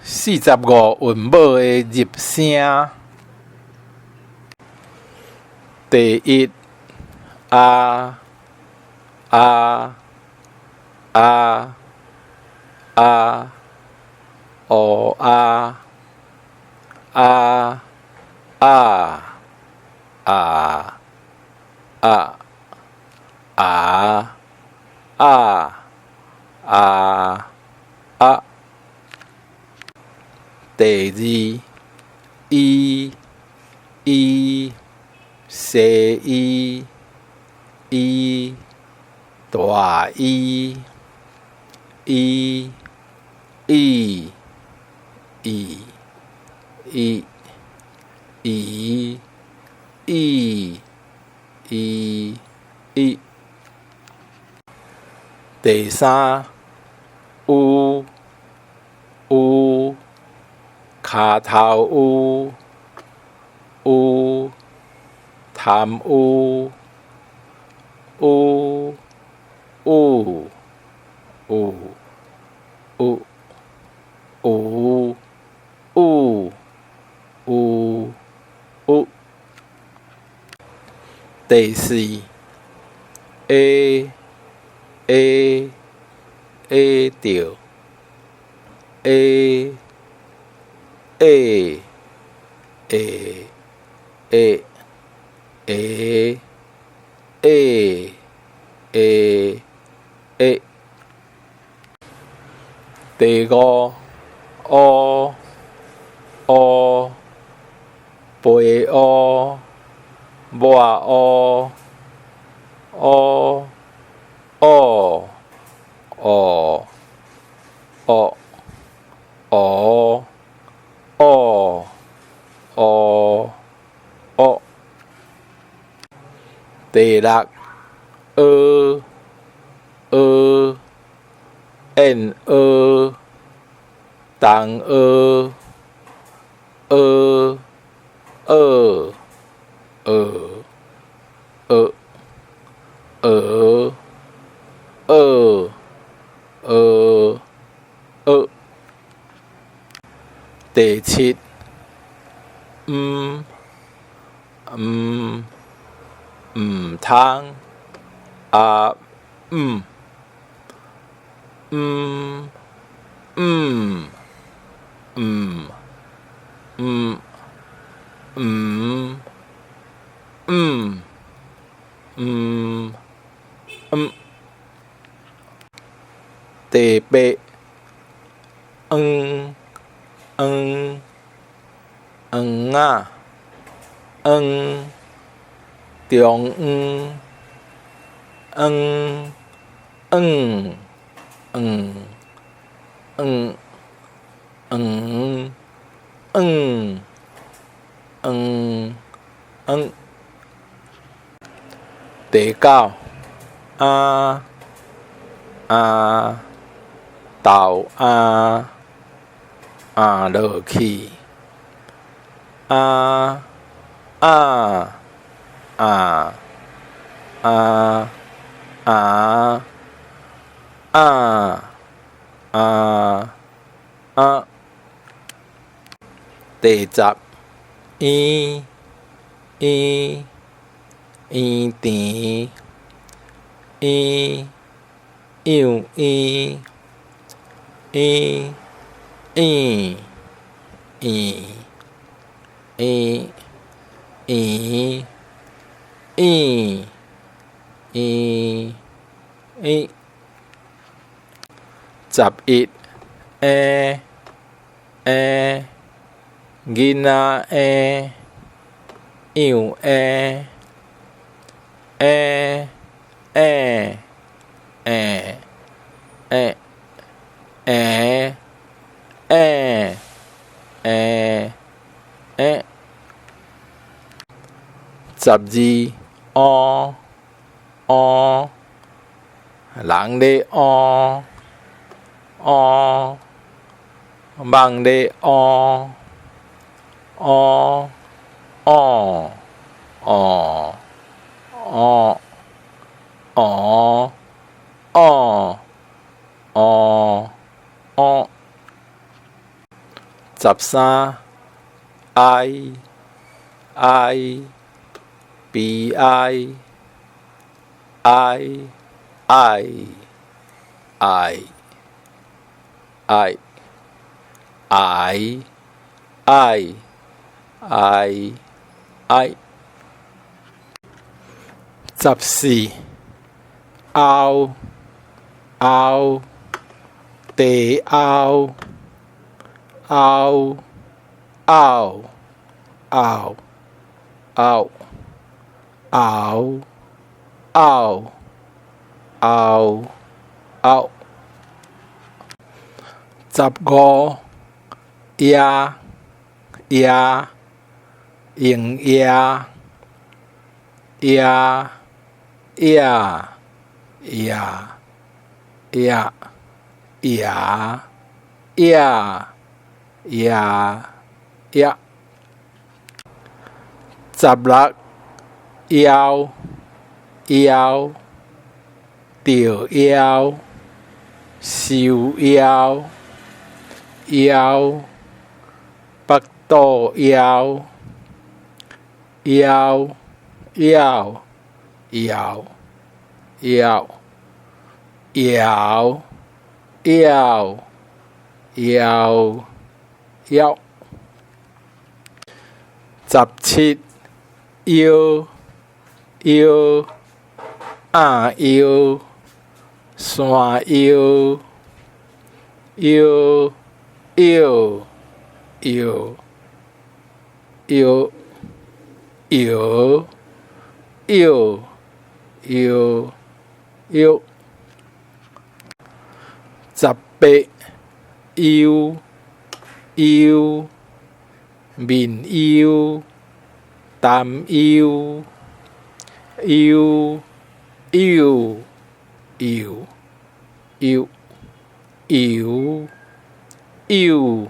45韻母的入聲。第一，啊啊啊啊，烏啊啊啊啊啊啊啊啊啊。第二，伊伊細伊伊大伊伊伊伊伊伊伊伊伊。第三，有有跤頭趺趺貪污烏有有有有有有有。第四，會會會著會會會會會會會會。第五，烏烏白烏抹烏烏烏烏烏烏烏烏烏。第六，蚵蚵燕蚵東蚵蚵蚵蚵蚵蚵蚵蚵蚵。第七，毋毋毋通啊毋毋毋毋毋毋毋毋毋。第八，黃黃黃仔黃中黃黃黃黃黃黃黃黃黃。第九，啊啊豆啊啊落去啊啊啊啊啊啊啊啊。第十，圓圓圓甜圓養圓圓圓圓圓圓圓圓圓。11，嬰嬰囡仔嬰養嬰嬰嬰嬰嬰嬰嬰嬰嬰。12，烏烏人咧烏烏蠓咧烏烏烏烏烏烏烏烏烏。13哀哀悲哀哀愛愛愛癌愛哀哀。14拗拗地拗拗拗拗拗拗拗拗拗。15野野用野野野野野野野野野。16枵枵著枵收枵枵腹肚枵枵枵枵枵枵枵枵枵。17腰腰鴨腰山腰腰腰藥藥藥藥藥藥。18憂憂面憂擔憂憂憂憂憂憂憂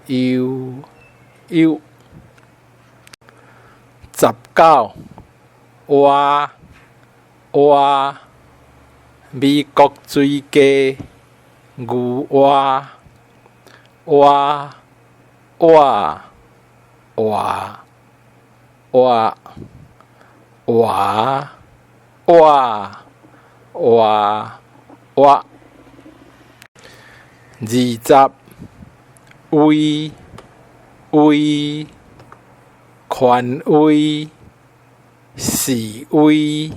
憂憂。19倚倚美國水雞牛倚倚倚倚倚倚倚倚倚。20威威權威示威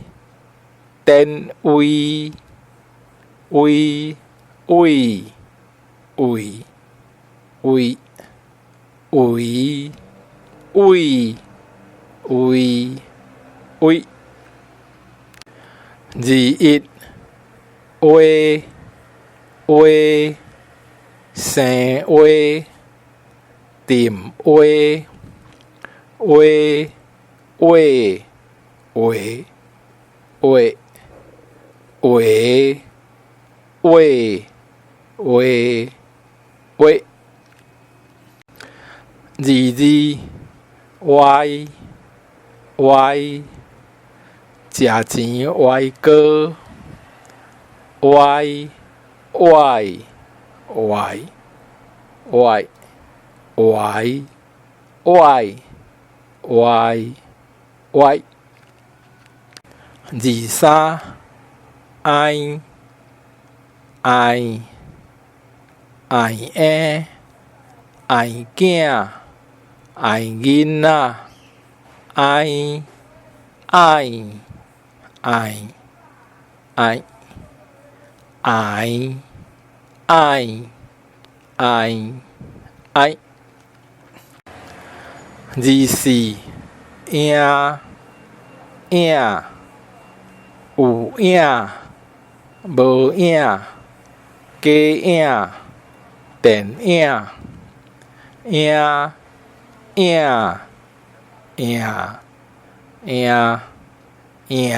典威威畏畏畏畏畏畏畏。21畫畫生畫沉畫畫畫畫畫畫畫畫畫。22歪歪食錢歪哥歪歪歪歪歪歪歪歪。23愛愛愛嬰愛囝愛囡仔愛愛愛愛愛愛愛愛。24影影有影無影假影電影影影影影影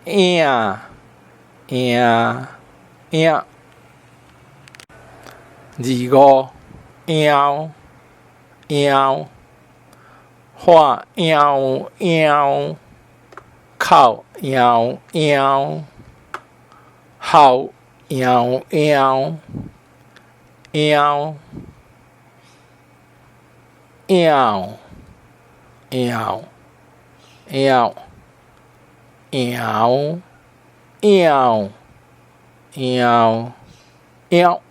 影影影。25枵枵喊枵枵哭枵枵哭枵枵枵搖搖搖搖搖搖搖。